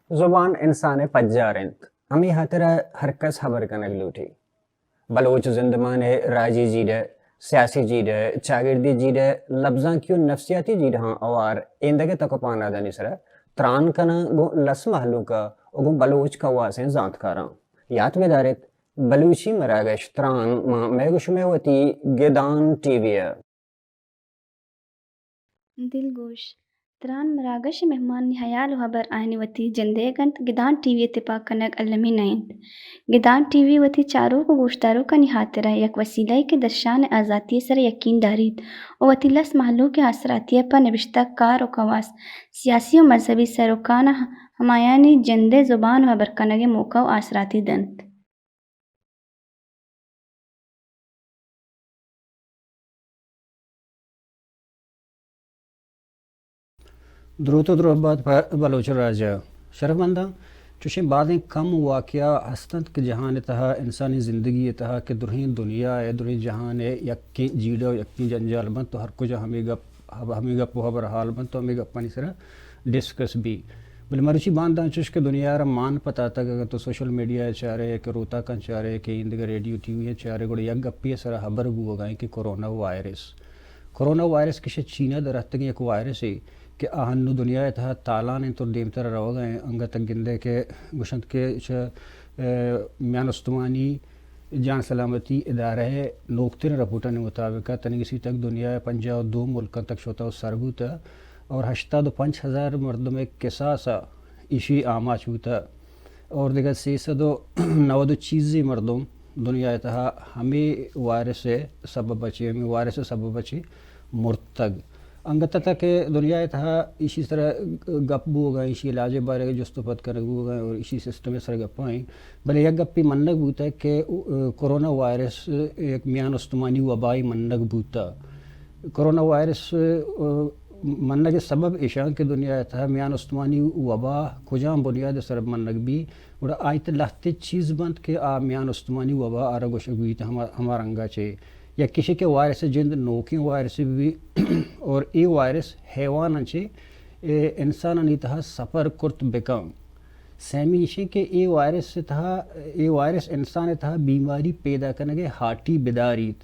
زبان انسان ءِ پجار انت، ہمے ہاترا ہر کس ہبر کنگ لوٹی۔ بلوچ زندمان ءِ راجی جیڑہ، سیاسی جیڑہ، چاگردی جیڑہ، لبزانکی و نفسیاتی جیڑہاں ہوار ایندگہ تک و پہنادانی سرا تران کناں گوں لس مہلوک ءَ و گوں بلوچ کواسیں زانتکاراں۔ یات بداریت، بلوچی مراگش تران ماں مئے گوں شمئے وتی گدان ٹی وی ءَ۔ دلگوش، تران مراگش ءِ مہمانانی ہیال و ہبر آیانی وتی جندئیگ انت، گدان ٹی وی ءِ تپاک کنگ المی نہ انت۔ گدان ٹی وی وتی چاروک و گوشداروکانی ہاترا یک وسیلہ یے کہ درشان ءِ آزاتی ءِ سرا یکین داریت و وتی لس مہلوک ءِ آسراتی ءَ پہ نبشتہ کار و کواس، سیاسی و مذہبی سروکاناں ہمایانی جندئے زبان و ہبر کنگ ءِ موقع و آسراتی دنت۔ دروت و درہبات پہ بلوچ راج ءَ۔ شرفمنداں، چوشیں بازیں کم واقعہ ہست انت کہ جہان ءِ تہا، انسانی زندگی ءِ تہا کہ درہیں دنیا ءِ، درہیں جہان ءِ یکیں جیڑہ و یکیں جنجال بنت و ہر کجا ہمے گپ، ہمے گپ و ہبر حال بنت و ہمے گپانی سرا ڈسکس بی۔ بلے مروچی باندا انچوش کہ دنیا ءَ را مان پتاتگ، اگاں تو سوشل میڈیا ءَ چارئے کہ روتاکاں چارئے کہ ایندگہ ریڈیو ٹی وی ءَ چارئے، گڑا یک گپے ءِ سرا ہبر بوگا انت کہ کرونا وائرس۔ کرونا وائرس کہ شہ چین ءَ در اتکگیں یک وائرسے کہ آ ہنو دنیا ءِ تہا تالان انت و دیمترا روگا انت۔ انگت گندئے کہ گوشنت کہ چہ، اے، میان استمانی جان سلامتی ادارہ ءِ نوکتریں رپورٹانی مطابق ءَ تنیگہ سی تک دنیا ءِ پنجاہ و دو ملکاں تک شتہ و سر بوتہ اور ہشتاد و پنچ ہزار مردم ءِ کساس ءَ ایشی آماچ بوتہ اور دگہ سئے سد و نود و چیزے مردم دنیا ءِ تہا ہمے وائرس ءِ سبب ءَ چہ، ہمے وائرس ءِ سبب ءَ چہ مرتگ۔ انگت تک کہ دنیا ءِ تہا ایشی سرا گپ بوگا، ایشی علاج ءِ بارے جست و پد کنگ بوگا اور ایشی سسٹم ءِ سرا گپا ایں، بلے یک گپے منگ بوتگ کہ کرونا وائرس یک میان استمانی وبائے منگ بوتہ۔ کرونا وائرس منگ ءِ سبب ایشاں کہ دنیا ءِ تہا میان استمانی وبا کجام بنیاد ءِ سرا منگ بی، گڑا آئی تہ لہتے چیز بنت کہ آ میان استمانی وبا آرا گوشگ بیت ہما، ہما رنگا چہ۔ یکے ایشی کہ وائرس ءِ جند نوکیں وائرسے بہ بی اور اے وائرس حیواناں چہ، اے، انسانانی تہا سفر کرت بکن۔ سیمی ایشی کہ اے وائرس ءِ تہا، اے وائرس انسان ءِ تہا بیماری پیدا کنگ ءِ ہاٹی بداریت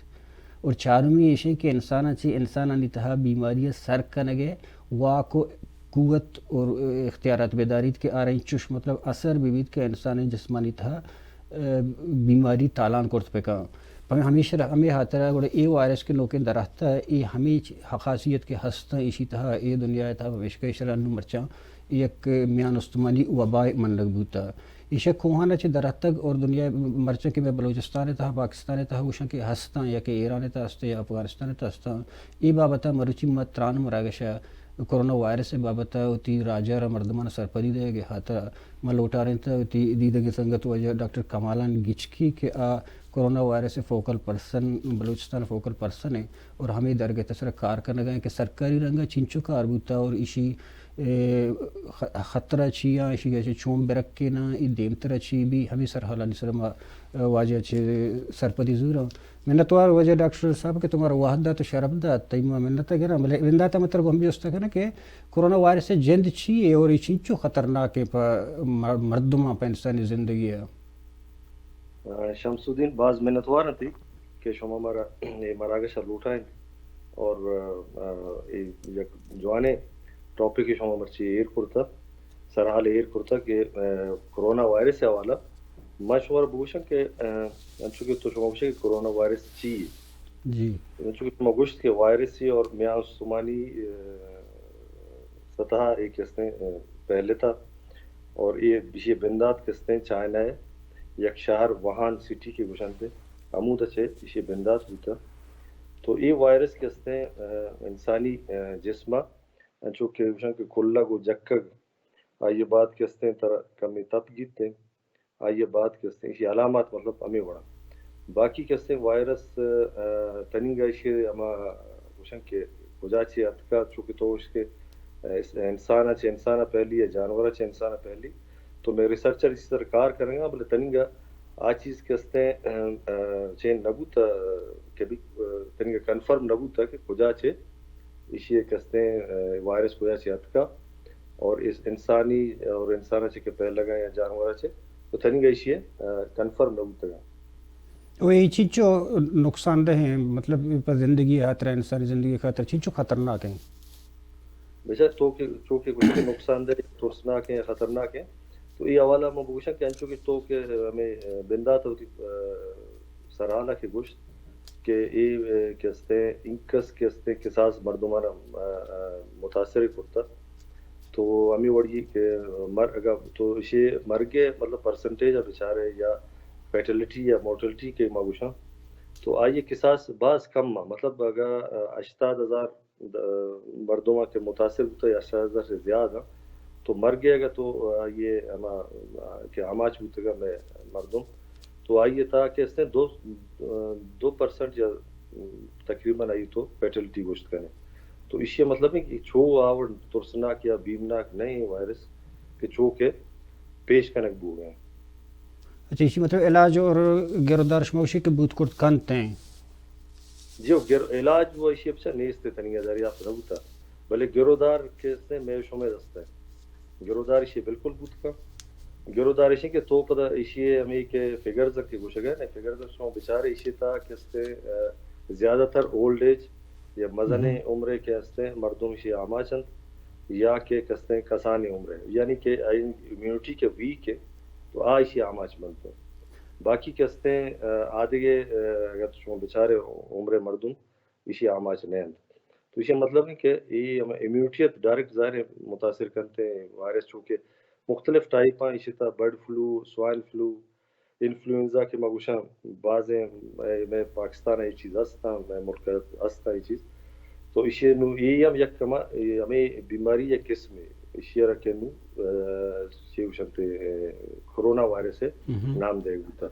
اور چارمی ایشی کہ انساناں چہ، انسانانی تہا بیماری ءَ سر کنگ ءِ واک و قوت اور اختیارات بداریت کہ آرا انچوش مطلب اثر بہ بیت کہ انسان ءِ جسمانی تہا، اے، بیماری تالان کرت بکن۔ پمے ہمیشہ ہمے ہاترا گڑا اے وائرس کہ نوکیں دراتکہ، اے ہمے خاصیت کہ ہستاں ایشی تہا، اے دنیا ءِ تہا، پمیشکا ایشرا انو مرچاں یک میان استمانی وبائے منگ بوتہ۔ ایشی کوہان ءَ چہ دراتک اور دنیا ءِ مرچاں کہ مئے بلوچستان ءِ تہا، پاکستان ءِ تہا گوشاں کہ ہستاں یا کہ ایران ءِ تہا ہستاں یا افغانستان ءِ تہا ہستاں، اے بابت ءَ مروچی ما تران مراگش ءَ کرونا وائرس ءِ بابت ءَ وتی راج ءَ را مردمان ءَ سرپدی دئیگ ءِ ہاترا ما لوٹارینت وتی دیدگیں سنگت واجہ ڈاکٹر کمالان گچکی کہ آ کرونا وائرس ءِ فوکل پرسن، بلوچستان ءِ فوکل پرسن ایں اور ہمے درگت ءِ سرا کار کنگ ءَ ایں کہ سرکاری رنگ ءَ چنچو کار بوتہ اور ایشی، اے، خ-، خطرہ چی آں، ایشی ءَ چہ چون برکیناں، اے دیمتر ءَ چی بی، ہمے سرحالانی سرا ما، اے، واجہ ءَ چہ سرپدی زوراں۔ منتوار واجہ ڈاکٹر صاحب کہ تو مارا وہد دات و شرپ دات، تئی ما منت ءَ گراں، بلے بندات ءَ من ترا گوں ہم جست ءَ کناں کہ کرونا وائرس ءِ جند چی اے اور اے چنچو خطرناک ایں پہ مر-، مردماں، پہ انسانی زندگی ءَ؟ آ، شمس الدین، باز منتوار آں تئی کہ شما مارا اے مراگش ءَ لوٹائینت اور، آ، اے یک جوانیں ٹاپکے شما مرچی ایر کرتہ، سرحال ایر کرتہ کہ، آ، کرونا وائرس ءِ حوالہ۔ ما شمارا بگوشاں کہ، آ، انچو کہ تو شما گوشے کہ کرونا وائرس چی اے؟ جی۔ انچو کہ شما گوشت کہ وائرس اے اور میان استمانی، آ، سطح ءَ اے کستیں، آ، پھیلتہ اور اے، ایشی بندات کستیں چائنا ءَ، یک شہر وہان سٹی کہ گوشنت، ہمودا چہ ایشی بندات بوتا۔ تو اے وائرس کہ استیں، آ، انسانی، آ، جسم ءَ انچو کہ گوشن کہ کلگ و جکگ، آئی ءَ بعد کہ استیں ترا کمے تپ گیتیں، آئی ءَ بعد کہ استیں ایشی علامات مطلب ہمے وڑا۔ باقی کہ استیں وائرس، آ، تننگا ایشی ہما گوشن کہ کجا چے اتکا، چو کہ تو گوش کہ، آ، اس-، انسان ءَ چہ انسان ءَ پہلی یا جانور ءَ چہ انسان ءَ پہلی۔ تو مئے ریسرچر ایشی سر کار کنگا، بلے تننگا آ چیز کہ استیں، آ، آ، چین نہ بوتا کہ بھی، آ، تننگا کنفرم نہ بوتا کہ کجا چے ایشی کہ استیں، آ، وائرس کجا چے اتکا اور اس انسانی اور انسان چے کہ پہلگا یا جانور چے، تو تننگا ایشی، آ، کنفرم نہ بوتگا۔ و اے چنچو نقصان دہ ہیں، مطلب پہ زندگی خاطر، انسانی زندگی خاطر چنچو خطرناک ہیں؟ بچا تو کہ، چو کہ گوشت کہ نقصان دہ، ترسناک ہیں، خطرناک ہیں۔ تو اے حوالہ ما بگوشاں کہ انچو کہ تو کہ ہمیں بندات ہوتی، آ، سرحالہ کہ گوشت کہ اے، آ، کہ استیں، انکس کہ استیں، کساس مردمان، آ، آ، متاثر کرتا۔ تو ہمیں وڑی کہ مر-، اگا تو اشے مرگے مطلب پرسنٹیج بچارے یا فیٹلٹی یا مورٹلٹی کہ ما گوشاں، تو آئی کساس باز کم ما، مطلب اگا، آ، ہشتاد ہزار د-، مردم کہ متاثر بوتا یا ہشتاد ہزار سے زیادہ، تو مرگے اگا تو، آ، یہ ہما، آ، کہ آماچ بوتگا میں مردم، تو آئی تا کہ استیں دو، آ، دو پرسنٹ یا، م، تقریباً آئی تو فیٹلٹی گوشت کنے۔ تو ایشی مطلب ہے کہ چو آور ترسناک یا بیمناک نہیں وائرس کہ چو کہ پیش کنگ بوگے۔ اچھا، ایشی مطلب علاج اور گرودار شما گوشی کہ بوت کرت کنت ہیں؟ جی، گر-، علاج و ایشی بچا نیست، تنگا دریافت نہ بوتا، بلے گرودار کہ استیں میں شما دست ہے۔ گرودار ایشی بالکل بوت کن۔ گرودار ایشی کہ تو پدا ایشی ہمیں کہ فگرز کہ گوشگا نے، فگرز شما بچارے ایشی تا کہ استیں، آ، زیادہ تر اولڈ ایج یا مزن عمرے کہ استیں مردم ایشی آماچ انت یا کہ کستیں کسانی عمرے، یعنی کہ آئی امیونٹی کہ ویک ہے تو آ ایشی آماچ بنت۔ باقی کہ استیں، آ، آدگے، آ، اگر شما بچارے عمرے مردم ایشی آماچ نہ انت۔ تو ایشی مطلب ہے کہ اے ہم امیونٹی ات ڈائریکٹ ظاہر ہے متاثر کنتے ہیں وائرس، چونکہ مختلف ٹائپ ہیں، ایشی تا bird flu, swine flu, influenza کہ ما گوشاں بازیں، اے، مئے پاکستان ءَ اے چیز ہستاں، مئے ملک ءَ ہستاں اے چیز۔ تو ایشی نو اے ہم یک ہما، اے ہمیں بیماری یک قسمے، ایشی را کہ نو، آ، چے گوشنتے، اے، کرونا وائرس ءِ نام دے بوتا۔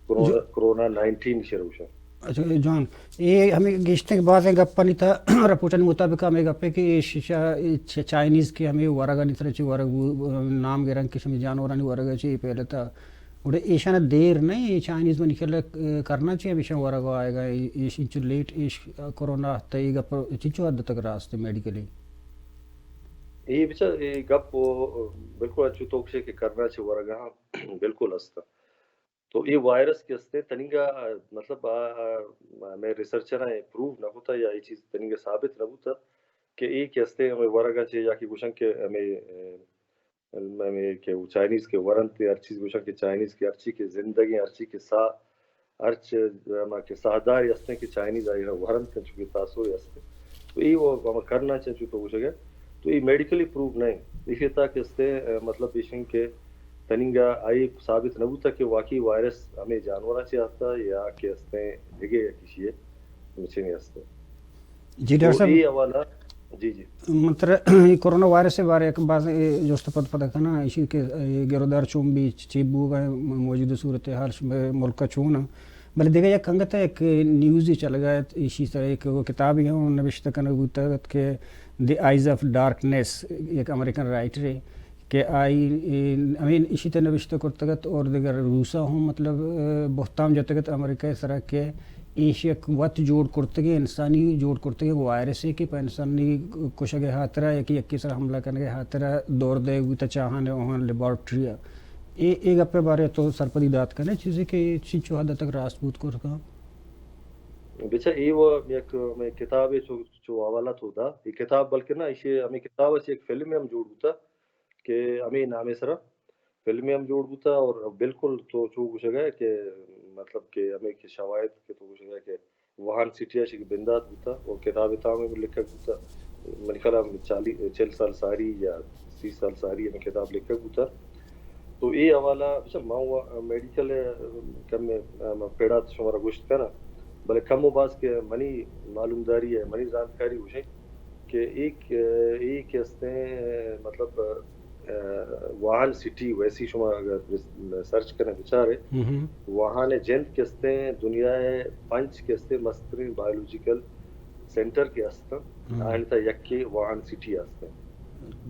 کرونا، کرونا نائنٹین ایشی را گوشاں۔ اچھا، جان، اے ہمیں گیشتر بازیں گپانی تا رپورٹانی مطابق ہمیں گپے کہ اے شیشہ، اے چ-، چائنیز کہ ہمیں ورگانی طرح چی ورگ بو-، نام گرن کہ ہمیں جانورانی ورگ چی پہلے تا گڑا ایشاں دیر نہ ایں، اے چائنیز منی خیال ءَ کرنا چاہیے، ہمیشاں ورگ ءَ آئیگا، اے، ایش انچو لیٹ، ایش کرونا تئی گپ چنچو حد تک راست ہے میڈیکلی؟ اے بچا، اے گپ بالکل انچو تو گشے کہ کرنا چاہیے ورگ ءَ بالکل است۔ تو اے وائرس کہ است تنیگا، مطلب، آ، آ، مئے ریسرچراں اے پروو نہ کتا یا اے چیز تنیگا ثابت نہ بوتا کہ اے کہ است ہمیں ورگاں چے یا کہ گوشن کہ ہمیں، ہمیں کہ چائنیز کہ ورنت، ہر چیز گوشن کہ چائنیز کہ ہر چی کہ زندگی، ہر چی کہ ساہ، ہرچ ہما کہ ساہدارے ہستیں کہ چائنیز آئی را ورنت، چونکہ تاثر ہستیں۔ تو اے وہ ہما کرنا چاہیے، چو تو گوشگے۔ تو اے میڈیکلی پروو نہیں۔ ایشی تا کہ ہستیں، مطلب ایشن کہ تنینگا آئی ثابت نہ بوتا کہ واقعی وائرس ہمیں جانوراں چے آتا یا کہ ہستیں دگے یا کسی ہے۔ مچے نہیں ہستیں۔ جی ڈاکٹر تو صاحب۔ اے حوالہ، جی، جی۔ من ترا اے کرونا وائرس ءِ بارے ءَ باز اے جست پد پد کناں، ایشی کہ اے گرودار چون بی، چی بوگ ءَ موجودہ صورتحال ملک ءَ چون ءَ۔ بلے دگہ یک انگت ءَ یک نیوزے چلگ ءَ ات، ایشی سر ءَ یک کتابے ہم نبشتہ کنگ بوتگ ات کہ دی آئیز آف ڈارکنیس، یک امریکن رائٹرے۔ کہ آئی، اے، ہمے ایشی تہ نبشتہ کرتگ ات اور دگہ روس ءَ ہم، مطلب، اے، بہتام جتگ ات امریکہ ءِ سرا کہ ایش یک وت جوڑ کرتگیں، انسانی جوڑ کرتگیں وائرسے کہ پہ انسانی کشگ ءِ ہاترا یا کہ یکے سرا حملہ کنگ ءِ ہاترا دور دئیگ بوتہ چاہان ءَ اوہان لیبارٹری ءَ۔ اے، اے گپ ءِ بارے ءَ تو سرپدی دات کن ئے، چیزے کہ چنچو حد تک راست بوت کرت کن؟ بچا اے و یک ہمے کتابے چو، چو حوالہ تو دا۔ اے کتاب بلکہ نہ، ایشی ہمے کتاب ءَ چہ یک فلمے ہم جوڑ بوتہ۔ کہ ہمے نام ءِ سرا فلمے ہم جوڑ بوتا اور بالکل تو چو گوشگ ءَ کہ مطلب کہ ہمے کہ شواہد کہ تو گوشگ ءَ کہ ووہان سٹی ءَ شی بندات بوتا اور کتاب ءِ تام ہم لکھگ بوتا۔ منی خیال ءَ چالی-، چل سال ساری یا سی سال ساری ہمے کتاب لکھگ بوتا۔ تو اے حوالہ، اچھا، ما و میڈیکل ء کم ء، ام، پڑا تو شمارا گوشت کناں، بلے کم و باز کہ منی معلومداری ء، منی زانتکاری گوشیں کہ ایک، اے کہ استیں، مطلب، ا، ووہان سٹی، ویسی شما اگر سرچ کریں بچارے، ووہان ء جند کہ استیں دنیا ء پنچ کہ استیں مستریں بایولوجیکل سینٹر کہ استاں، آنی تہا یکے ووہان سٹی استیں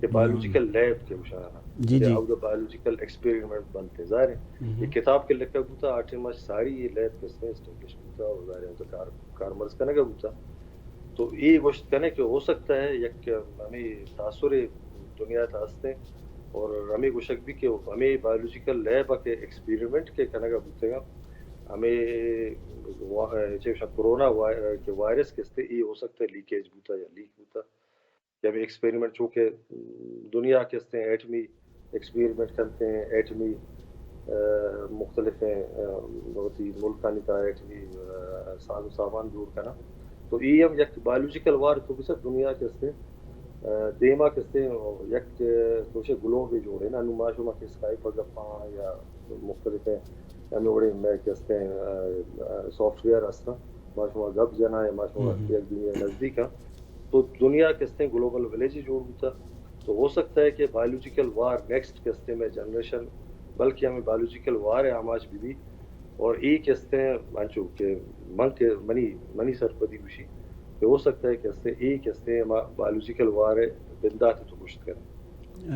کہ بایولوجیکل لیب کہ گوشاں، جی، جی۔ اودا بایولوجیکل ایکسپیریمنٹ بنتے، ظاہر ہے۔ یہ کتاب کہ لکھا بوتا، آ ٹائم ء ساری یہ لیب کہ استیں اسٹیبلش بوتا، اور ظاہر ہے، اودا کار، کارمرز کنگا بوتا۔ تو اے گوشت کنے کہ ہو سکتا ہے یک ہمے تاثر دنیا تہا ہستیں، اور ہمے گوشگ بھی کہ ہمے بایولوجیکل لیب کہ ایکسپیریمنٹ کہ کنگا بوتگا، ہمے وا-، چے گوشاں، کورونا وا-، کہ وائرس کہ استے، اے ہو سکتا ہے لیکیج بوتا یا لیک بوتا، کہ ہمے ایکسپیریمنٹ چونکہ دنیا کہ استے ایٹمی ایکسپیریمنٹ کنتے ہیں، ایٹمی، آ، مختلف ہیں، آ، وتی ملکانی تہا ایٹمی، آ، ساز و سامان جوڑ کناں۔ تو اے ہم یک بایولوجیکل وار تو بچار دنیا کہ استے، آ، دیما کہ استے یک، آ، گوشے گلوب جوڑے نا، انو ما شما کہ اسکائپ پر گپاں یا مختلف ہیں، ہمیں وڑے میں کہ استے، آ، آ، سافٹ ویئر ہستاں، ما شما گپ جناں یا ما شما یک دنیا نزدیک ہیں۔ تو دنیا کہ استے گلوبل ولیج جوڑ بوتا۔ تو ہو سکتا ہے کہ بایولوجیکل وار نیکسٹ کہ استے میں جنریشن، بلکہ ہمیں بایولوجیکل وار ہے آماچ بھی بھی۔ اور اے کہ استے انچو کہ من کہ منی، منی سرپدی گوشی کہ ہو سکتا ہے کہ استے اے کہ استے ہما بایولوجیکل وار ہے بندات تو گوشت کریں۔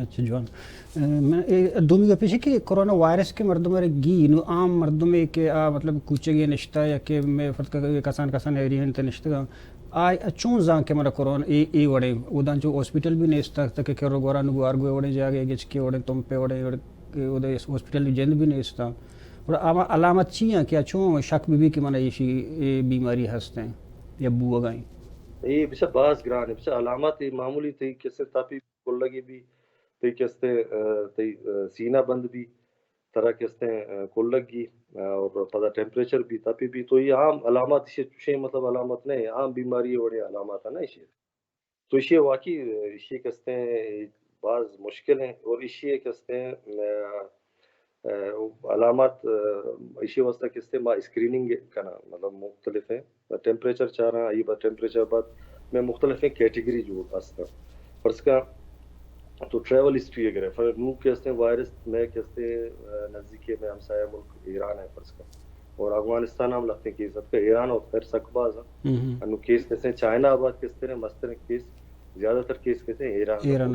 اچھا جوان۔ اے، من، اے، دومی گپ ایش کہ کرونا وائرس کہ مردم ء گی، نو عام مردم ء کہ آ، مطلب، کوچگ ء نشتہ یا کہ میں فرق کسان کسان ایریا انت نشتگاں، آ چون زان کہ منا کرونا اے، اے وڑیں، اودان چو ہاسپٹل بھی نیست تک کہ کرو گورا نو گوار گوئے وڑیں جاگے گچ کے وڑیں تم پہ وڑیں وڑ-، اودے ہاسپٹل جند بھی نیست۔ اور آما علامت چی ہیں کہ آ چون شک بھی، بھی کہ منا ایشی، اے بیماری ہستیں یا بوگائیں؟ اے بچا باز گران ہے، بچا علامت اے معمولی تھی کسے تاپی کلگی بھی، تئی کہ استے، آ، تئی، آ، سینہ بند بھی، ترا کہ استے، آ، کلگ گی، آ، اور پدا ٹیمپریچر بھی تپی بھی، تو یہ عام علامات، ایشی چوشیں مطلب علامات نہیں، عام بیماری وڑے علامات ہے نا ایشی۔ تو ایشی واقعی، آ، ایشی کہ استے باز مشکل ہیں اور ایشی کہ استے، آ، آ، علامات، آ، ایشی واسطہ کہ استے ما اسکریننگ کنا، مطلب مختلف ہیں۔ ٹیمپریچر چاراں، آئی بعد ٹیمپریچر بعد میں مختلفیں کیٹیگری جوڑ ہستاں۔ فرض کن تو ٹریول ہسٹری اگر ہے، فر نو کہ ہستیں وائرس میں کہ ہستیں، آ، نزدیکی میں ہمسایہ ملک ایران ہے فرض کن۔ اور افغانستان ہم لگتے کیس اتکا، ایران اور خیر سک باز ہیں۔ انو کیس کہ ہستیں چائنا آباد کہ ہستیں مستریں کیس، زیادہ تر کیس کہ ہستیں ایران ایران۔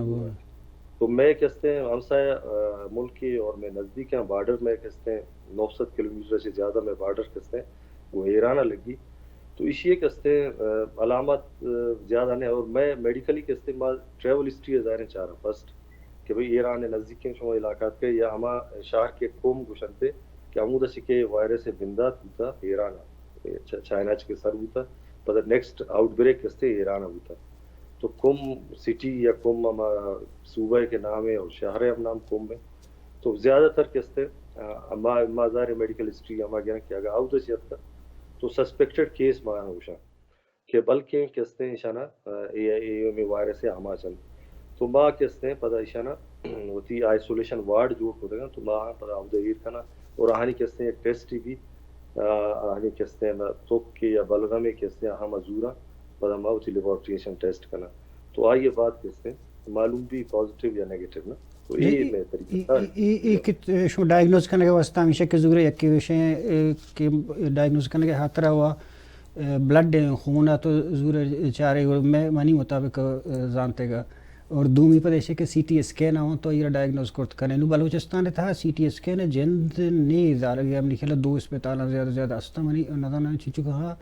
تو میں کہ ہستیں ہمسایہ، آ، ملکی اور میں نزدیک ہیں، بارڈر میں کہ ہستیں نو سد کلومیٹر سے زیادہ میں بارڈر کہ ہستیں، وہ ایران لگی۔ تو ایشی کہ ہستیں، آ، علامت، آ، زیادہ نہیں، اور میں میڈیکلی کہ ہستیں ما ٹریول ہسٹری ظاہر چاہ رہا فرسٹ کہ بھئی ایران نزدیک ہیں شما علاقات کے یا ہما شہر کے قم گوشنتے کہ ہمود سے کہ وائرس بندات بوتا ایران، چ-، چائنا چ کے سر بوتا، پدا نیکسٹ آؤٹ بریک کہ ہستیں ایران بوتا۔ تو قم سٹی یا قم ہما صوبہ کے نام ہے اور شہر ہم نام قم ہے۔ تو زیادہ تر کہ استے، آ، ما، ما ظاہر میڈیکل ہسٹری ہما گرن کہ اگر آؤٹ سے اتکا تو سسپیکٹڈ کیس ما گوشاں کہ بلکیں کہ استے ایشانا، آ، اے، اے، اے، اے وائرس ہے ہما چن۔ تو ما کہ استے پدا ایشانا وتی آئسولیشن وارڈ جوڑ کو دگا، تو ما پدا آؤٹ ایر کنا اور آہانی کہ استے ایک ٹیسٹ بھی، آ، آہانی کہ استے نا توک کے یا بلغم کے استے ہما زورا، پدا ما وتی لیبارٹری ایشان ٹیسٹ کنا۔ تو آئیے بعد کہ استے معلوم بھی پازیٹیو یا نیگیٹیو نا۔ تو اے، اے اے، میں طریقہ اے، کار اے، اے کہ شما ڈائگنوز کنگ واسطہ ہمیشہ کہ ضرور ہے کہ وشیں، اے، کہ ڈائگنوز کنگ خاطر ہوا، اے، بلڈ خون تو ضرور چارے اور میں، منی مطابق، اے، زانتے گا۔ اور دومی پد ایشے کہ سی ٹی اسکین ہوں تو یہ ڈائگنوز کرت کنے۔ نو بلوچستان تھا سی ٹی اسکین جند نے زالگی ہم نکھلا دو اسپتال زیادہ زیادہ استا منی نظر چچو کہا۔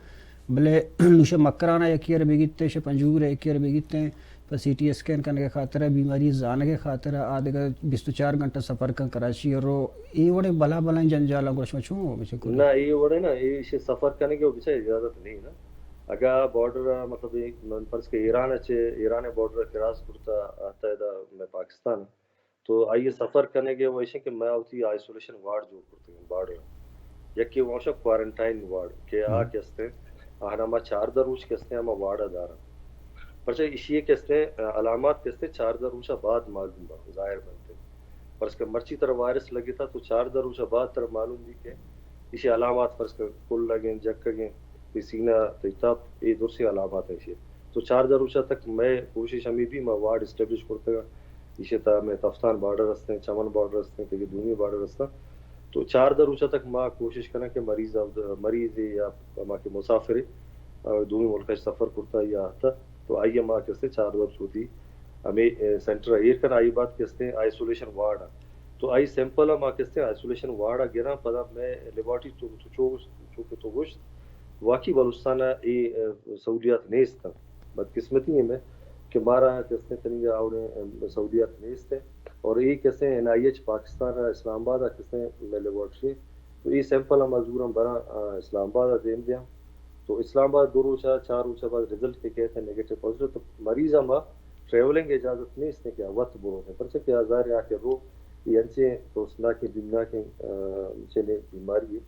بلے نوش مکران یکی ار بگیتے، ش پنجگور یکی ار بگیتے، پہ سی ٹی اسکین کنگ خاطر، بیماری زانگ خاطر، آ دگہ بیست و چار گھنٹہ سفر کن کراچی رو۔ اے وڑے بلا بلائیں جنجالاں گوش ما چون بچے کو؟ نہ، اے وڑے نا، اے ایشی سفر کنگ و بچے اجازت نہیں نا۔ اگا بارڈر، مطلب، اے من فرض کہ ایران چے، ایران بارڈر کراس کرتا، آتا ادا میں پاکستان۔ تو آئی سفر کنگ و ایشیں کہ میں وتی آئسولیشن وارڈ جوڑ کرتے ہیں بارڈر۔ یکی واشا کوارنٹائن وارڈ کہ آ کہ استے، آہنا ما چاردہ روچ کہ استے ہما وارڈا دارا۔ پرچہ ایشی کہ استے، آ، علامات کہ استے چاردہ روچا بعد معلوم با، ظاہر بنتے۔ فرض کن مرچی ترا وائرس لگتا تو چاردہ روچ بعد ترا معلوم بی کہ ایشی علامات، فرض کن کلگ ایں، جکگ ایں، تئی سینہ، تئی تپ، اے درسیں علامات ایں ایشی۔ تو چاردہ روچ تک مئے کوشش ہمے بی، ما وارڈ اسٹیبلش کرتگ، ایشی تہا مئے تفتان بارڈر ہستیں، چمن بارڈر ہستیں، تئی دومی بارڈر ہستاں۔ تو چاردہ روچ تک ما کوشش کناں کہ مریض، مریض یا ہما کہ مسافر، آ، دومی ملک سفر کرتا یا آتا، تو آئی ما کستے چاردہ روچ وتی ہمے، اے، سینٹر ایر کن، آئی بعد کستے آئسولیشن وارڈ آ۔ تو آئی سیمپل ما کستے آئسولیشن وارڈ آ گراں، پدا مئے لیبارٹری تو، تو چو، چو کہ تو گوشت، واقعی بلوچستان اے، اے، سہولیات نیست۔ بدقسمتی ایں مئے کہ مارا کستے تنیگا اوڑیں، اے، سہولیات نیست ایں۔ اور اے کستے این آئی ایچ پاکستان ء اسلام آباد ء کستے مئے لیبارٹری، تو اے سیمپل ہم زوراں براں، آ، اسلام آباد ء دیم دیاں۔ تو اسلام آباد دو روچ ء چار روچ ء بعد رزلٹ کہ کئیت نیگیٹو پازیٹو، تو مریض ء ما ٹریولنگ اجازت نیست کہ آ وت برو، پرچہ کہ آ ظاہر آ کہ رو، اے انچیں ترسناکیں، بیمناکیں، آ، چنے بیماری ہے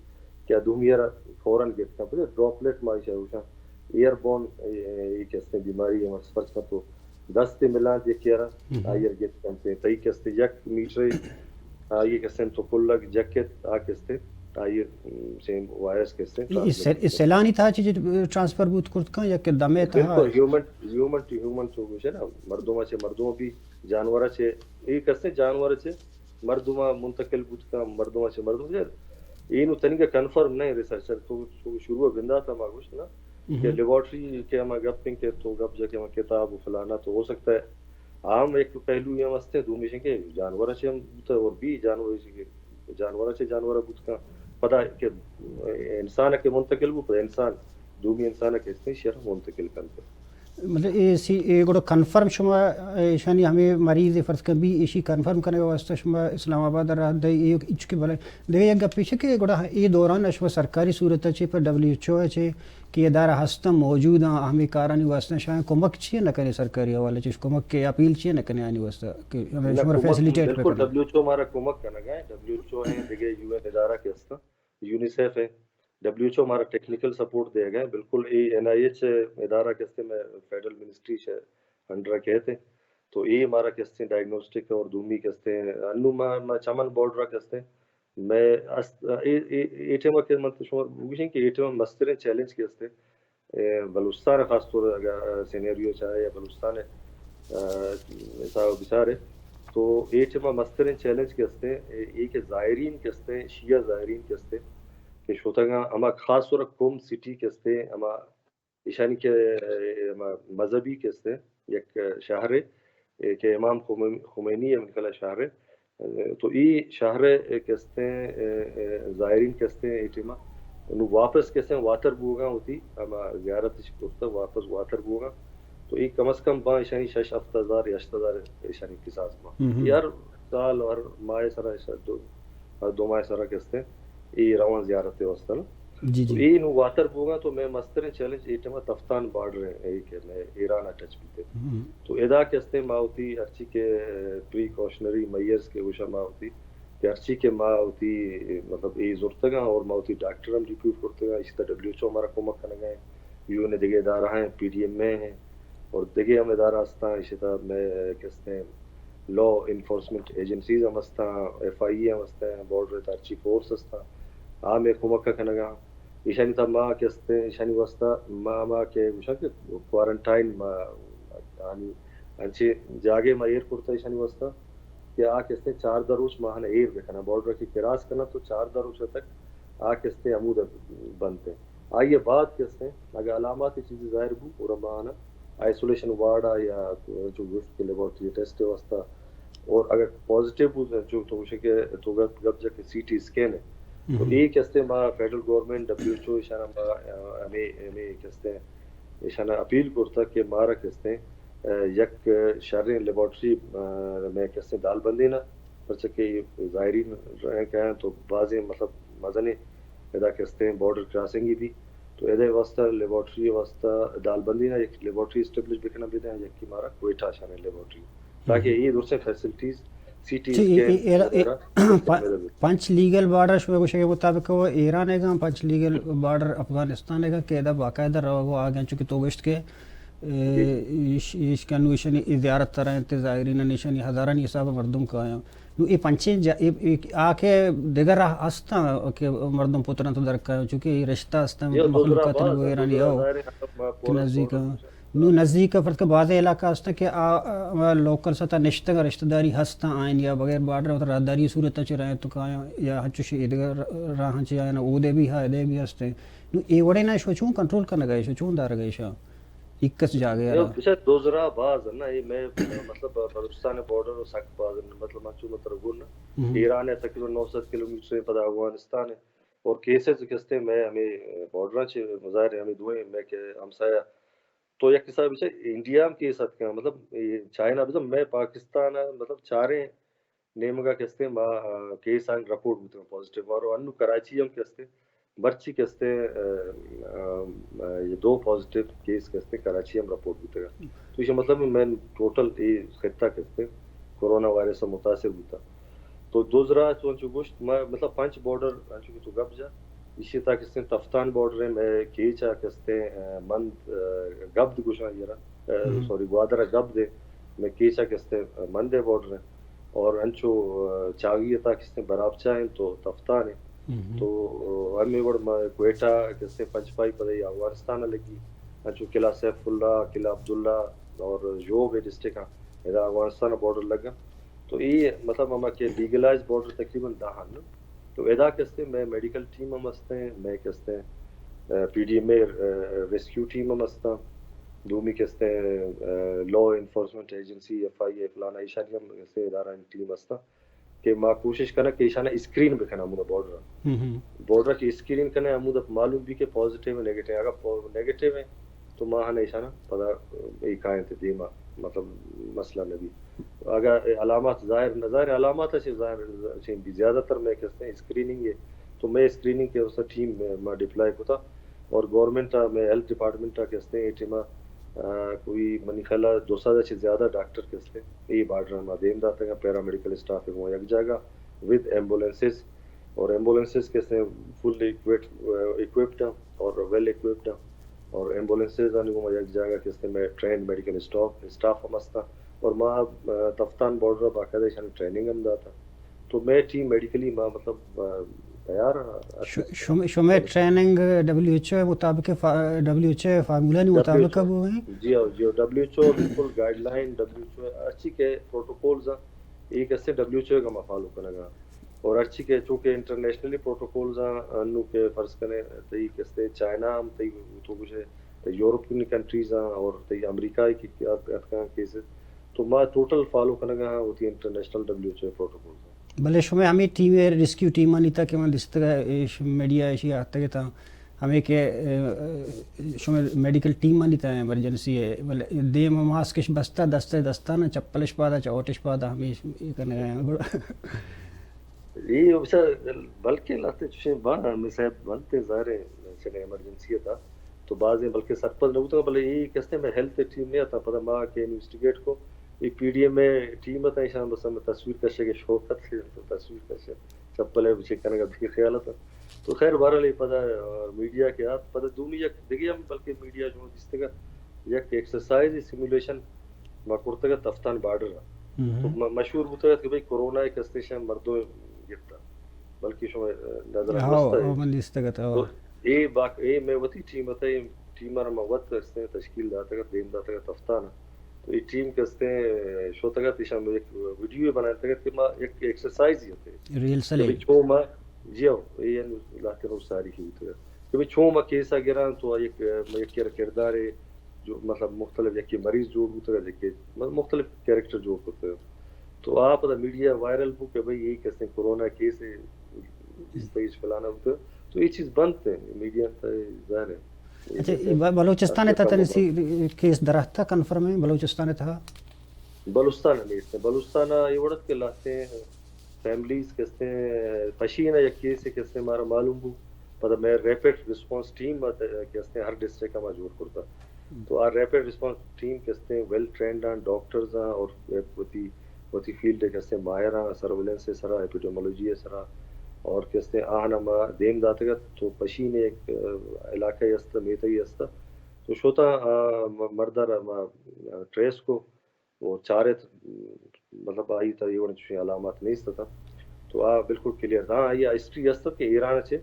کہ آ دومی ء را فوراً گپت کن۔ پرچہ ڈراپلیٹ ما ایشا گوشاں، ایئر بورن، اے، اے کستے بیماری ہے، مرچ پرچہ تو دست ملان یکی ء را، آئی ء گپت کنت۔ تئی کستے یک میٹر آئی کستے تو کلگ جکت، آ کستے آئی، ام، سیم وائرس کستے اے، اے ٹرانسمٹ سیل-، اے کنت۔ سیلانی تہا چیز ٹرانسفر بوت کرت کن یا کہ دمے تہا؟ بالکل، ہیومن، ہیومن ٹو ہیومن تو گوشے نا، مردم چے مردم بھی، جانور چے، اے کستے جانور چے مردم منتقل بوت کن، مردم چے مردم چے۔ اے نو تنیگا کنفرم نہیں ریسرچر تو، تو شروع بندات ما گوشت نا۔ کہ لیبارٹری کہ ہما گپ انت کہ تو گپ جا کہ ہما کتاب و فلانا تو ہو سکتا ہے عام ایک پہلو یہ ہم ہستے، دومی چہ کہ جانور چہ ہم بوتا اور بھی جانور چہ کہ جانور چہ جانور بوت کن، پدا کہ انسان کہ منتقل بو، پدا انسان دومی انسان کہ ہستے شر منتقل کنتے۔ مطلب اے سی، اے گڑا کنفرم شما ایشانی ہمیں مریض فرض کن بھی ایشی کنفرم کرنے واسطہ شما اسلام آباد را دے اے اچ کے بلے دے یک گپ پیش کہ گڑا اے دوران شما سرکاری صورت چے پر ڈبلیو ایچ او چے کہ ادارہ ہستاں، موجود آں، ہمے کارانی واسطہ شاید کمک چیئے نہ کنے سرکاری حوالہ چش، کمک کے اپیل چیئے نہ کنے آنی واسطہ کہ ہمیں نہ، شمار کمک فیسلیٹیٹ بالکل پہ کریں۔ ڈبلیو ایچ او ہمارا کمک کنگا ہے، ڈبلیو ایچ او ہیں، دیگه یو این ادارہ کے ہستاں، یونیسیف ہے، ڈبلیو ایچ او ہمارا ٹیکنیکل سپورٹ دے گا ہے، بالکل اے این آئی ایچ ادارہ کے ہستے میں فیڈرل منسٹری سے انڈر کہتے ہیں، تو اے ہمارا کے ہستے ڈائگنوسٹک اور دومی کے ہستے انو ما، ما چمن بارڈر کے ہستے میں است-، اے، اے، اے ٹائم کہ من تو شما بگوشیں کہ اے ٹائم مستریں چیلنج کہ است، اے، بلوچستان خاص طور اگر سینیریو چاہے یا بلوچستان، آ، حساب بچارے تو اے ٹائم مستریں چیلنج کہ است، اے، اے کہ زائرین کہ است، شیعہ زائرین کہ است کہ شوتگاں ہما خاص طور قم سٹی کہ است، ہما ایشانی کہ، اے، م-، مذہبی کہ است، یک شہرے، اے، کہ امام خمین-، خمینی ء منقلہ شہرے۔ تو ای شہرے کہ است، اے، اے، زائرین کہ است، اے ٹیما نو واپس کہ است واتر بوگاں ہوتی، اما زیارت اش کرتا واپس واتر بوگاں۔ تو ای کم از کم باں ایشانی شش ہفت ہزار یا ہشت ہزار ایشانی کساس باں۔ ہر سال، ہر ماہ سرا، ایشا دو، ہر دو ماہ سرا کہ است، ای روان زیارت واسطہ نا۔ جی، تو جی۔ اے نو واتر بوگا تو میں مستریں چیلنج اے ٹائم تفتان بارڈر ہے، اے کہ میں ایران ٹچ بیتے۔ تو ادا کہ استے ما ہوتی ہرچی کہ پریکاشنری میئرز کے گوشا ما ہوتی کہ ہرچی کہ ما ہوتی مطلب اے زرتگا اور ما ہوتی ڈاکٹر ہم ریکروٹ کرتگا، اسی طرح ڈبلیو ایچ او ہمارا کمک کنگا ہے، یو این دگہ ادارہ ہیں، پی ڈی ایم اے ہیں اور دگہ ہم ادارہ ہستاں، اسی طرح میں کہ استے لا انفورسمنٹ ایجنسیز ہم ہستاں، ایف آئی اے ہم ہستاں، بارڈر اتارچی فورس ہستاں، آ مئے کمک ء کنگ ء آں۔ ایشانی تھا ما کہ استیں، ایشانی واسطہ ما، ما کہ گوشاں کہ کوارنٹائن ما آنی انچیں جاگے ما ایر کرتا ایشانی واسطہ کہ آ کہ استیں چاردہ روچ ما آہاں ایر بکناں، بارڈر ء کہ کراس کناں تو چاردہ روچ ء تک آ کہ استیں ہمود ء بنت انت۔ آئی ء بعد کہ استیں اگہ علامات چیزے ظاہر بو، گڑا ما آناں آئسولیشن وارڈ ء یا چو گوشت کہ لیبارٹری ٹیسٹ ء واسطہ، اور اگر پازیٹیو بو، چو تو گوشے کہ تو گپ، گپ جا کہ سی ٹی اسکین ہے، تو اے کہ استے ما federal government, W H O اشانا ما ہمیں، ہمیں کہ استے اشانا اپیل کرتا کہ مارا کہ استے یک شریں لیبارٹری میں کہ استے دال بندی نا، پرچہ کہ زائرین رہیں کہ تو بازیں مطلب مزنیں ادا کہ استیں بارڈر کراسنگی بی، تو ادے واسطہ لیبارٹری واسطہ دال بندی نا یک لیبارٹری اسٹیبلش بکنا بدیں، یکی مارا کوئٹہ شانے لیبارٹری، تاکہ یہ درسیں فیسلٹیز، سی ٹی اسکین وغیرہ پنچ لیگل بارڈر شما گوشے مطابق وہ ایران ہے گا، پنچ لیگل بارڈر افغانستان ہے گا کہ ادا باقاعدہ روگ و آگے چونکہ تو گشت کہ ایش، ایش کنویشن زیارت ترا انت، زائرین نشانی ہزارانی حساب مردم کایاں۔ نوں اے پنچیں جا-، اے، اے، آ کہ دگہ راہ ہستاں کہ مردم پترنت درکا، چونکہ اے رشتہ ہستاں، یا مخلوقات وغیرہ نی ہو کہ نزدیک۔ نوں نزدیک ءَ پرتکہ بازیں علاقہ ہستاں کہ آ، آ، لوکل سطح نشتگ ءَ رشتہ داری ہستاں، آئین یا بغیر بارڈر ءَ راہداری صورت ءَ چہ رہے تو کایاں یا ہنچوش اے دگہ راہاں چہ آیاں اودے بھی ہا، ادے بھی ہستیں۔ نوں اے وڑیں نہ شو چون کنٹرول کنگ ءَ، شو چون دارگ ءَ ایشاں؟ ایکس جاگہ ءَ را۔ بچار دزراہ باز انت نا، اے مئے مطلب بلوچستان بارڈر سک باز انت، مطلب من چو متر گون نا۔ ایران ءَ تقریباً نو سد کلومیٹر ءَ، پدا افغانستان ءَ، اور کیسز کہ ہستیں مئے ہمے بارڈراں چہ، ظاہر ہے ہمے دوئیں مئے کہ ہمسایہ۔ تو یک حساب چہ انڈیا ہم کیس اتکاں، مطلب اے چائنا بزاں مئے پاکستان ءَ مطلب چاریں نیمگا کہ ہستیں ما، آ، کیس آن رپورٹ بوتگ پازیٹیو، اور انو کراچی ہم کہ ہستیں مرچی کہ ہستیں، آ، آ، آ، یہ دو پازیٹیو کیس کہ ہستیں کراچی ہم رپورٹ بوتگ۔ تو ایشی مطلب میں ٹوٹل اے خطہ کہ ہستیں کورونا وائرس سے متاثر بوتا۔ تو دزراہ تو انچو گوشت، ما مطلب پنچ بارڈر انچو کہ تو گپ جا، ایشی تا کہ ہستیں تفتان بارڈر ہے، میں کیچا کہ ہستیں، آ، مند، آ، گبد گوشاں یرا، آ، سوری، گوادر گبد ہے، میں کیچا کہ ہستیں مند ہے بارڈر ہے۔ اور انچو، آ، چاگی تا کہ ہستیں برابچا ہیں تو تفتان ہے۔ تو، آ، ہمیں وڑ ما کوئٹہ کہ ہستیں پنچ پائی پدے افغانستان لگی، انچو قلعہ سیف اللہ، قلعہ عبداللہ اور ژوب ڈسٹرکٹ ہاں، ادا افغانستان بارڈر لگا۔ تو اے مطلب ہما کہ لیگلائز بارڈر تقریباً دہ ہن۔ تو ادا کہ ہستیں میں میڈیکل ٹیم ہم ہستیں، میں کہ ہستیں، آ، پی ڈی ایم اے، آ، ریسکیو ٹیم ہم ہستاں، دومی کہ ہستیں، آ، لا انفورسمنٹ ایجنسی، ایف آئی اے فلانا، ایشانی ہم کہ ہستیں ادارہ ٹیم ہستاں کہ ما کوشش کناں کہ ایشانا اسکرین بکناں ہمودا بارڈر۔ بارڈر کہ اسکرین کناں ہمودا معلوم بی کہ پازیٹیو ہے، نیگیٹیو۔ اگر پا-، نیگیٹیو ہے تو ما ہن ایشانا پدا اے کائیں تے دیما، مطلب مسئلہ نہ بی۔ اگر علامات ظاہر نہ، ظاہر علامات اچھے ظاہر، اچھے بھی زیادہ تر میں کہ ہستیں اسکریننگ ہے، تو میں اسکریننگ کے واسطے ٹیم میں ما ڈپلائے کتا، اور گورنمنٹ ءَ میں ہیلتھ ڈپارٹمنٹ ءَ کہ ہستیں اے ٹیم ءَ، آ، کوئی منی خیال ءَ دو سد ءَ چہ زیادہ ڈاکٹر کہ ہستیں اے بارڈر ءَ ما دیم داتگ، پیرا میڈیکل اسٹاف گوں یک جاگہ ود ایمبولینسز، اور ایمبولینسز کہ ہستیں فلی اکوپڈ، اکوپڈ ہیں اور ویل اکوپڈ ہیں، اور ایمبولینسز آنی گوں یک جاگہ کہ ہستیں میں ٹرینڈ میڈیکل اسٹاف، اسٹاف ہم ہستاں، اور ما، آ، تفتان بارڈر ءَ باقاعدہ ایشانی ٹریننگ ہم داتا۔ تو مئے ٹیم میڈیکلی ما مطلب، آ، تیار آں۔ ش-، شم-، شمئے ٹریننگ ڈبلیو ایچ او مطابق فا-، ڈبلیو ایچ او فارمولا نی مطابق بوگ ءَ؟ جی ہاں، جی ہاں، ڈبلیو ایچ او بالکل guideline, W H O ہرچی کہ پروٹوکولز ہیں، اے کہ ہستیں ڈبلیو ایچ او ءَ ما فالو کنگ ءَ آں۔ اور ہرچی کہ چونکہ انٹرنیشنلی پروٹوکولز ہیں، انو کہ فرض کنے تئی کہ ہستیں چائنا ہم تئی تو گوشے، تئی یورپین کنٹریز ہیں اور تئی امریکہ کہ اتکاں کیسز، تو ما ٹوٹل فالو کنگ ءَ آں وتی international W H O protocol. بلے شمئے ہمے ٹیم ءَ، ریسکیو ٹیمانی تہا کہ من دیستگ ءَ، اے ش-، میڈیا ءَ ایشی ءَ آتگ اتاں، ہمے کہ، اے، شمئے میڈیکل ٹیمانی تہا ایمرجنسی ءَ، بلے دیم ءَ ماسکش بستہ، دست ءَ دستانہ، چپلش پادا، چوٹش پادا، ہمے اے کنگ ءَ آں۔ گڑا اے بچار بلکیں لہتے چشیں باں، ہمے صاحب بنت زاہر ہے، چکہ ایمرجنسی ءِ تہا تو بازیں بلکیں سرپد نہ بوتگ، بلے اے کہ ہستیں مئے ہیلتھ ٹیم نہ اتاں، پدا ما کہ انویسٹیگیٹ کو، اے P D M A team اتاں، ایشاں بس ہمے تصویر کشگ ءِ شوق ات، تو تصویر کش، چپل ءَ بچے کنگ ءَ بے خیال ات۔ تو خیر بہرحال اے پدا، آ، میڈیا کہ آت، پدا دومی یک دگہ ہم بلکیں میڈیا شما دیستگ ءَ، یک ایکسرسائز سیمولیشن ما کرتگ ات تفتان بارڈر ءَ۔ تو م-، مشہور بوتگ ات کہ بھئی کورونا ءِ کہ ہستیں شہ مردم گپتہ، بلکیں شما نظر ءَ ہاؤ، ہستہ ہاؤ، من دیستگ ات، ہاؤ۔ تو اے باق-، اے مئے وتی ٹیم ات، اے ٹیم ءَ را ما وت کہ ہستیں تشکیل داتگ ات، دیم داتگ ات تفتان ءَ۔ تو اے ٹیم کہ ہستیں شوتگ ات، ایشاں یک ویڈیو بنائینتگ ات کہ ما یک ایکسرسائز ہی ات۔ ریہرسل کہ بھئی چون ما، جی ہاؤ، اے یعنی لہتے روچ ساری کی بوتگ ات کہ بھئی چون ما کیس ءَ گراں تو یک، یک کردارے جو مطلب مختلف یکے مریض جوڑ بوتگ ات، یکے مطلب مختلف کریکٹر جوڑ کرتگ ات۔ تو آ پدا میڈیا وائرل بو کہ بھئی اے کہ ہستیں کورونا کیس ہے، اس طرح فلانا بوتگ۔ تو اے چیز بنت ہے، میڈیا تا ظاہر ہے۔ اچھا، ب-، بلوچستان ءِ تہا تنیسی کیس دراتک کنفرم ہے بلوچستان ءِ تہا؟ بلوچستان ءَ نیست۔ بلوچستان ءَ اے وڑ ات کہ لہتے فیملیز کہ ہستیں پشین ءَ یک کیسے کہ ہستیں مارا معلوم بو، پدا مئے ریپڈ ریسپانس ٹیم ءَ کہ ہستیں ہر ڈسٹرکٹ ءَ ما جوڑ کرتا۔ تو آ ریپڈ ریسپانس ٹیم کہ ہستیں ویل ٹرینڈ آں، ڈاکٹرز آں اور وتی، وتی فیلڈ ءِ کہ ہستیں ماہر آں، سرویلنس ءِ سرا، ایپیڈیمولوجی ءِ سرا اور کہ ہستیں آہاں ما دیم داتگ ات۔ تو پشین ءِ یک، آ، علاقہ است، میتئی است۔ تو شوتاں، آ، م-، مرد ءَ را ما، آ، ٹریس کو، او چارت، مطلب آئی تہ اے وڑیں چوشیں علامات نیست اتاں۔ تو آ بالکل کلیئر اتاں۔ آئی ءِ ہسٹری است ات کہ ایران ءَ چہ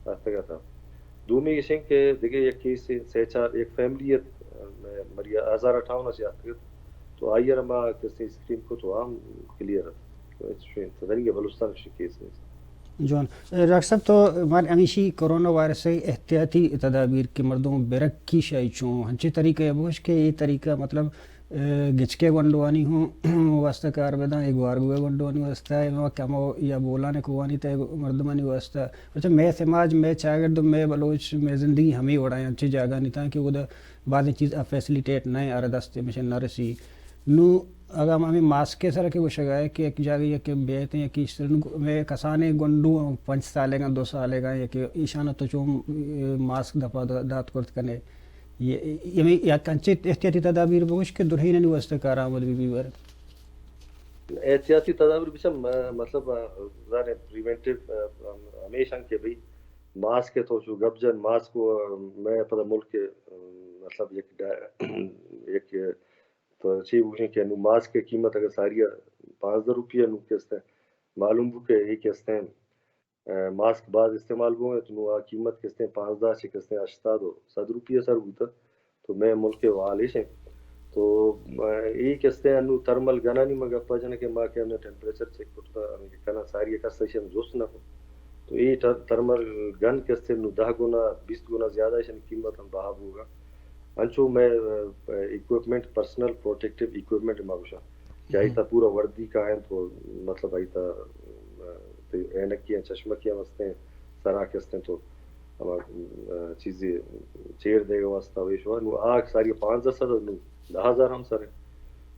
اتکگ اتاں۔ دومی ایش انت کہ دگہ یک کیسے، سہ چار، یک فیملی ات، مریا ہزارہ ٹاؤن ءَ چہ اتکگ ات۔ تو آئی ءَ را ما کسے اسکرین کت تو آ ہم کلیئر ات۔ تو ہچ چوشیں تدنی بلوچستان ءَ چوشیں کیس نیست۔ جوان۔ ڈاکٹر صاحب، تو مارا ہمیشی کرونا وائرس ءِ احتیاطی تدابیر کہ مردم برگ کی شاہی چون، ہنچیں طریقہ ءَ بگوش کہ اے طریقہ مطلب، اے، گچکے گونڈوانی ہوں واسطہ کار بداں، اے گوارگوے گونڈوانی واسطہ، اے ہما کمو یا بولان کوہانی تہ مردمانی واسطہ۔ پرچہ مئے سماج، مئے چاگرد، مئے بلوچ، مئے زندگی ہمے وڑا انت، انچیں جاگہانی تہ کہ اودا بازیں چیز ءِ فیسلیٹیٹ نہ انت، ہر دست ءَ ہمیشہ نہ رسی۔ نوں اگاں ہمے ماسک ءِ سرا کہ گوشگ ءَ کہ یک جاگہے ءَ کہ بیت یا کہ ایشتر، نوں مئے کسانیں گونڈو پنچ سالگاں، دو سالگاں، یا کہ ایشاں تو چون، اے، ماسک دپا دا-، دات کرت کنے۔ اے، اے، ہمے یک انچیں احتیاطی تدابیر بگوش کہ درہینانی واسطہ کارآمد بہ بی بر۔ احتیاطی تدابیر بچم، م-، مطلب، آ، زانیں پریونٹیو، آ، ہمیش انت کہ بھئی ماسک ءِ تو چو گپ جن، ماسک ءَ مئے پدا ملک ءَ، مطلب یک ڈا-، یک تو چی بوشیں کہ نوں ماسک ءِ قیمت اگر ساری ءَ پانزدہ روپیہ نوں کہ استیں، معلوم بو کہ اے کہ استیں، اے، ماسک باز استعمال بوئیں تو نوں آ قیمت کہ استیں پانزدہ چہ کہ استیں ہشتاد و صد روپیہ سر بوتہ۔ تو مئے ملک ءِ حال ایش انت۔ تو، اے، اے کہ استیں انوں تھرمل گنانی ما گپا جناں کہ ما کہ ہمیں ٹیمپریچر چیک کرتا، ہمیں کہ کناں ساری ءَ کس ایشی ہم جست نہ کت۔ تو اے تھر-، تھرمل گن کہ استیں نوں دہ گنا، بیست گنا زیادہ ایشانی قیمت ہم بہا بوگا۔ انچو مئے، اے، اکوپمنٹ، پرسنل پروٹیکٹیو اکوپمنٹ ما گوشاں کہ آئی تہ پورا وردی کاینت و مطلب آئی تہ، اے، عینکی ہیں، چشمکی ہم استیں، سرا کہ استیں تو ہما، اے، چیزے چیر دیگ واسطہ ویش ہوا۔ نوں آ ساری پانزدہ سد، نوں دہ ہزار ہم سر ہے۔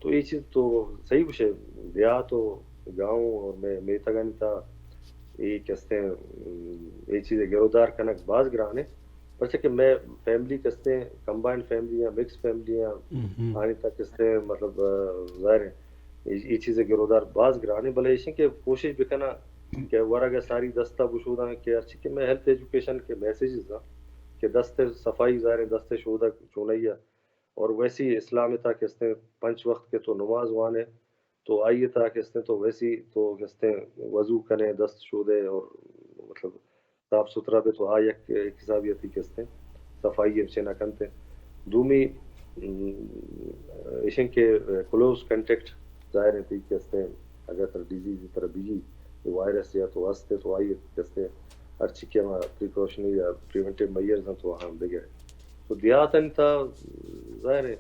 تو اے چیز تو صحیح گوشے، دیہات و گاؤں اور مئے میتگانی تہ اے کہ استیں، اے چیز گرودار کنگ باز گران ہے۔ پرچہ کہ مئے فیملی کہ استیں، کمبائنڈ فیملی ہیں، مکس فیملی ہیں، آنی تہ کہ استیں، مطلب، اے، ظاہر ہے، اے، اے چیز گرودار باز گران ہے، بلے ایشیں کہ کوشش بکناں کہ ورگ ساری دستا بشوداں کہ ہرچی کہ مئے ہیلتھ ایجوکیشن کے میسجز ہیں کہ دست صفائی، ظاہر ہے، دست شودگ چونائی ہے۔ اور ویسی اسلام تہ کہ استیں پنچ وقت کہ تو نماز وانے، تو آئی تہ کہ استیں تو ویسی تو کہ استیں وضو کنے، دست شودے اور مطلب صاف ستھرا بے تو آ یک، یک حسابی اتی کہ استیں صفائی ہم چے نہ کنتے۔ دومی، ام، ایشیں کہ کلوز کانٹیکٹ ظاہر ہے تئی کہ استیں اگر تر ڈیزیز تر بیجی، وائرس یا تو ہستے تو آئی کہ استیں ہرچی کہ ہما پریکاشنری یا پریونٹیو میئرز ہیں تو ہم بگرے۔ تو دیہاتانی تہ ظاہر ہے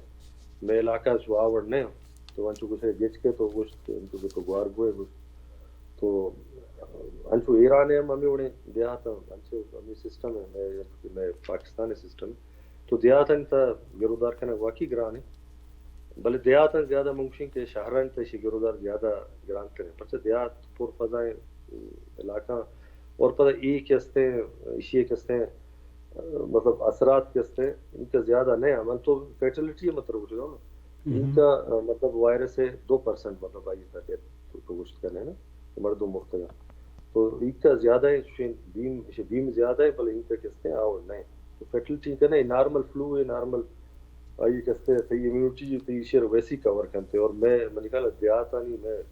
مئے علاقہ چو آ وڑ نہ انت۔ تو انچو گوشے گچکے تو گوشت، انچو کہ تو گوارگوے گوشت۔ تو انچو ایران ہے ہم ہمیں وڑیں دیہات ہیں، انچو ہمیں سسٹم ہے، مئے، مئے پاکستان سسٹم ہے۔ تو دیہاتانی تہ گرودار کنگ واقعی گران ہے۔ بلے دیہاتاں زیادہ من گوشیں کہ شہرانی تہ ایشی گرودار زیادہ گران تر ہے۔ پرچہ دیہات پر فضائیں علاقہ اور پدا اے کہ استیں، ایشی کہ استیں، مطلب اثرات کہ استیں، ان کا زیادہ نہ ہیں۔ من تو فیٹلٹی مطلب اٹھ گا نا۔ ان کا، مطلب وائرس ہے دو پرسنٹ، مطلب آئی تک ہے تو، تو گوشت کرنے نا، مردم مرتگا۔ تو ان کا زیادہ ہے، چوشیں بیم، ایشی بیم زیادہ ہے، بلے ان کا کہ استیں آور نہیں۔ تو فیٹلٹی کا نہیں، نارمل فلو ہے، نارمل آئی کہ استیں، تئی امیونٹی تئی شیر ویسی کور کنتے۔ اور مئے، منی خیال دیہاتانی مئے،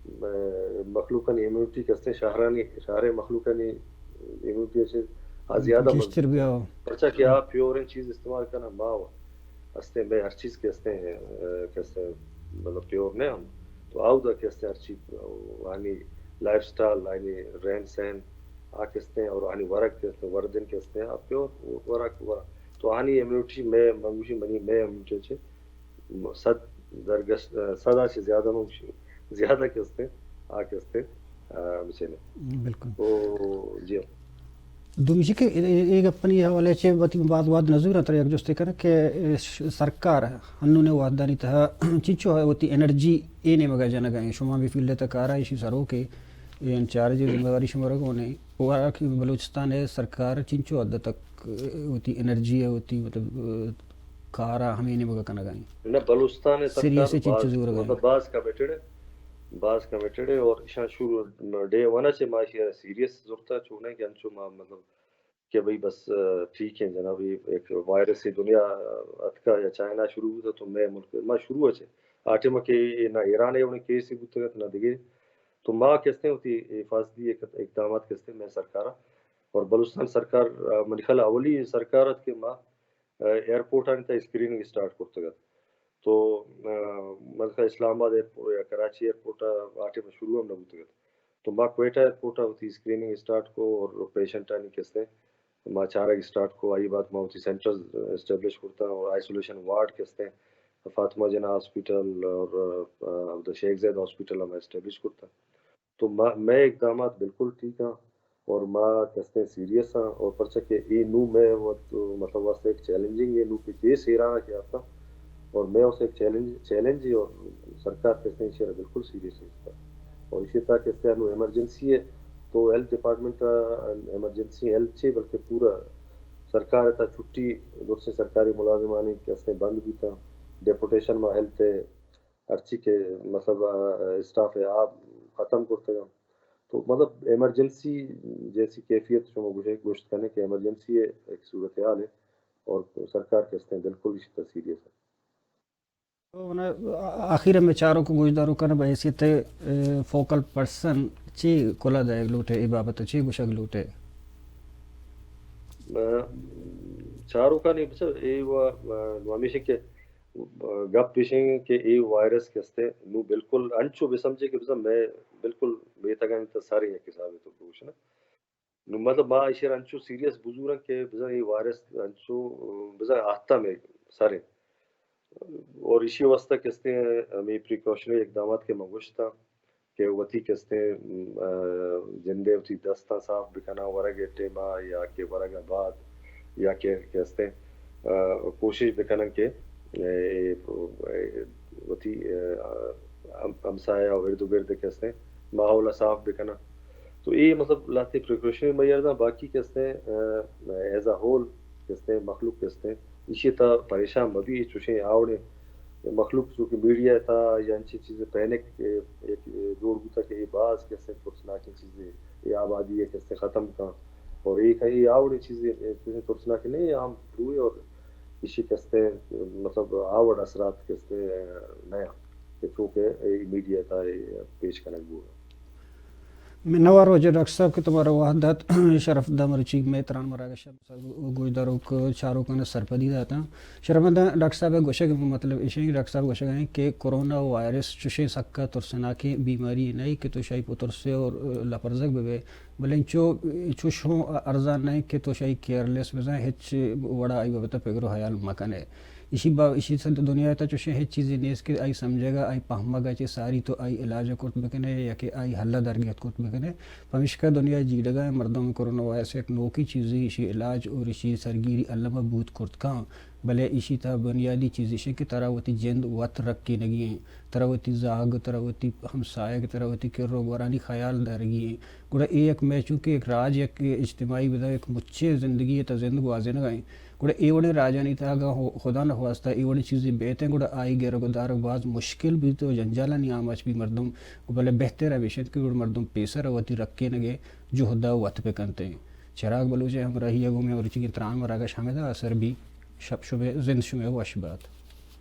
مئے مخلوقانی امیونٹی کہ استیں، شہرانی، شہرے مخلوقانی امیونٹی سے آ زیادہ گیشتر مضبوط بیا۔ پرچا کہ آ پیوریں چیز استعمال کرنا ما ہوا۔ استیں مئے ہر چیز کہ استیں، اے، کہ استیں، مطلب پیور نہ ہم۔ تو آودا کہ استیں ہر چیز، آنی لائف سٹائل، آنی رہن سہن، آ کہ استیں اور آنی ورگ کہ استیں، وردن کہ استیں، آ پیور ورگ، ورگ۔ تو آنی امیونٹی مئے، من گوشی منی مئے امیونٹی چے صد درگس، صدا چے زیادہ من گوشی، زیادہ کہ استیں، آ کہ استیں، آ، بچینے۔ بالکل۔ تو جی۔ دومی چی کہ اے، اے، اے گپانی حوالے چے وتی باز واد نزور تر یک جستے کناں کہ، اے، ش-، سرکار ہنونے وہدانی تہا چنچو وتی انرجی اے نیمگا جنگا ایں۔ شما بھی فیلڈ تہا کارا ایشی سروکے، اے انچارج ذمہ واری شما رگونے۔ و کہ بلوچستان ہے سرکار چنچو حد تک وتی انرجی ہے، وتی مطلب، کارا ہمے نیمگا کنگا ایں۔ نہ، بلوچستان ہے سرکار سیریس چنچو باز، زورگا ایں۔ مطلب باز کمیٹڈ ہے، باز کمیٹڈ ہے اور ایشاں شروع ڈے ون چے ما ایشی سیریس زرتا، چونے کہ انچو ما مطلب کہ بھئی بس، آ، ٹھیک ہے جناب، یہ ایک وائرس ہی دنیا، آ، اتکا یا چائنا شروع ہوتا تو مئے ملک ما شروع اچے آ ٹائم کہ اے نہ ایران ءِ وڑیں کیسے بوتگ ات، نہ دگہ۔ تو ما کہ استیں وتی حفاظتی اق-، اقدامات کہ استیں مئے سرکار ءَ، اور بلوچستان سرکار، آ، منی خیال ءَ اولی سرکار ات کہ ما، آ، ایئرپورٹانی تہ اسکریننگ اسٹارٹ کرتگ ات۔ تو، آ، منی خیال اسلام آباد ایئرپورٹ یا کراچی ایئرپورٹ ءَ آ ٹائم شروع ہم نہ بوتگ ات۔ تو ما کوئٹہ ایئرپورٹ ءَ وتی اسکریننگ اسٹارٹ کو اور پیشنٹانی کہ استیں ما چارگ اسٹارٹ کو۔ آئی بعد ما وتی سینٹرز اسٹیبلش کرتا اور آئسولیشن وارڈ کہ استیں فاطمہ جناح ہاسپٹل اور، آ، اودا شیخ زید ہاسپٹل ہم اسٹیبلش کرتا۔ تو ما، مئے اقدامات بالکل ٹھیک ہیں اور ما کہ استیں سیریس ہیں، اور پرچہ کہ اے نوں مئے وت، مطلب، واسطے ایک چیلنجنگ ہے، نوں کہ کیس ایران کہ آتا اور مئے واسطے ایک چیلنج، چیلنج ہے، اور سرکار کہ استیں ایشی ءَ را بالکل سیریس ہے۔ اور ایشی تہا کہ استیں نوں ایمرجنسی ہے، تو ہیلتھ ڈپارٹمنٹ ءَ ایمرجنسی ہیلتھ چے، بلکہ پورا سرکار ءِ تہا چھٹی، درسیں سرکاری ملازمانی کہ استیں بند بوتا، ڈیپوٹیشن ما ہیلتھ ہرچی کہ، مطلب، آ، اسٹاف ءَ آ ختم کرتگ۔ تو مطلب ایمرجنسی جیسی کیفیت شما گوشے، گوشت کنے کہ ایمرجنسی ایک صورتحال ہے اور سرکار کہ استیں بالکل ایشی تہا سیریس ہے۔ تو من آخر میں چاروک گوشداروکاں بہ حیثیت، اے، فوکل پرسن چی کلا دائگ لوٹے، اے بابت چی گوشگ لوٹے؟ آ، چاروکانی بچار اے و، آ، ہمیشہ کہ گپ ایش انت کہ اے وائرس کہ استیں، نوں بالکل انچو بہ سمجھے کہ بزاں مئے بالکل میتگانی تہ ساریں یک حسابے تو بگوش نا۔ نوں مطلب ما ایشی ءَ را انچو سیریس بزوراں کہ بزاں اے وائرس انچو بزاں آہتہ مئے سریں۔ اور ایشی واسطہ کہ استیں ہمے پریکاشنری اقدامات کہ ما گوشتاں، کہ وتی کہ استیں، آ، جندے وتی دستاں صاف بکناں ورگ ءِ ٹیما یا کہ ورگ ءَ بعد یا کہ، کہ استیں، آ، کوشش بکناں کہ، اے، اے، وتی، آ، ہم-، ہمسایہ و ارد و گرد کہ استیں ماحول ءَ صاف بکناں۔ تو اے مطلب لہتے پریکاشنری میئرز آں، باقی کہ استیں، آ، ایز اے ہول کہ استیں مخلوق کہ استیں ایشی ءِ تہا پریشان مہ بی، چوشیں آوڑیں مخلوق چونکہ میڈیا ءِ تہا یا انچیں چیزے پینک، اے، ایک، اے، جوڑ بوتا کہ اے باز کہ استیں ترسناکیں چیزے، اے آبادی ءَ کہ استیں ختم کن اور اے کہ اے آوڑیں چیزے، اے، چوشیں ترسناکیں نہیں، عام فلو ہے اور ایشی کہ استیں مطلب آوڑ اثرات کہ استیں نیا کہ چونکہ اے میڈیا ءِ تہا اے پیش کنگ بوگا۔ منوار واجہ ڈاکٹر صاحب کہ تمہارا وہد دات۔ شرف دا مرچی مئے تران مراگش ءِ گوشداروک چاروکاں سرپدی داتاں۔ شرمندہ ڈاکٹر صاحب ءِ گوشگ ءِ مطلب ایش انت، ڈاکٹر صاحب گوشگ ءَ انت کہ کورونا وائرس چوشیں سکا ترسناکیں بیماری نہ انت کہ تو شاہی پہ ترسے اور لپرزگ بہ بئے، بلے انچو، چوش ہوں ارزان نہ انت کہ تو شاہی کیئرلیس بزاں ہچ وڑا آئی بابت ءَ پگر و حیال مکنے۔ ایشی با-، ایشی سنت دنیا ءِ تہا چوشیں ہچ چیزے نیست کہ آئی سمجھگ ءَ، آئی پہمگ ءَ چہ ساری تو آئی علاج ءَ کرت بکنے یا کہ آئی حل ءَ درگیت کرت بکنے۔ پمیشکا دنیا ءِ جیڑگا ایں مردم، کورونا وائرس یک نوکیں چیزے، ایشی علاج اور ایشی سرگیری الم ءَ بوت کرت کن، بلے ایشی تہا بنیادی چیز ایش انت کہ ترا وتی جند وت رکینگی انت، ترا وتی زاگ، ترا وتی ہمسایگ، ترا وتی کر و گورانی خیال دارگی انت۔ گڑا اے یک مئے چونکہ یک راج، یک اجتماعی بزاں یک مچیں زندگی ءِ تہا زند گوازینگا انت۔ گڑا اے وڑیں راجانی تہا اگاں ہو-، خدا نخواستہ اے وڑیں چیزے بیت انت، گڑا آئی گرگ و دارگ باز مشکل بیت و جنجالانی آماچ بی مردم۔ بلے بہتر ہمیش انت کہ گڑا مردم پیسر وتی رکینگ ءِ جہد ءَ وت بہ کنت انت۔ چراگ بلوچ ءِ ہمراہی ءَ گوں مئے مرچیگیں تران مراگش ہمدا آسر بی۔ شپ شمئے، زند شمئے وش بات۔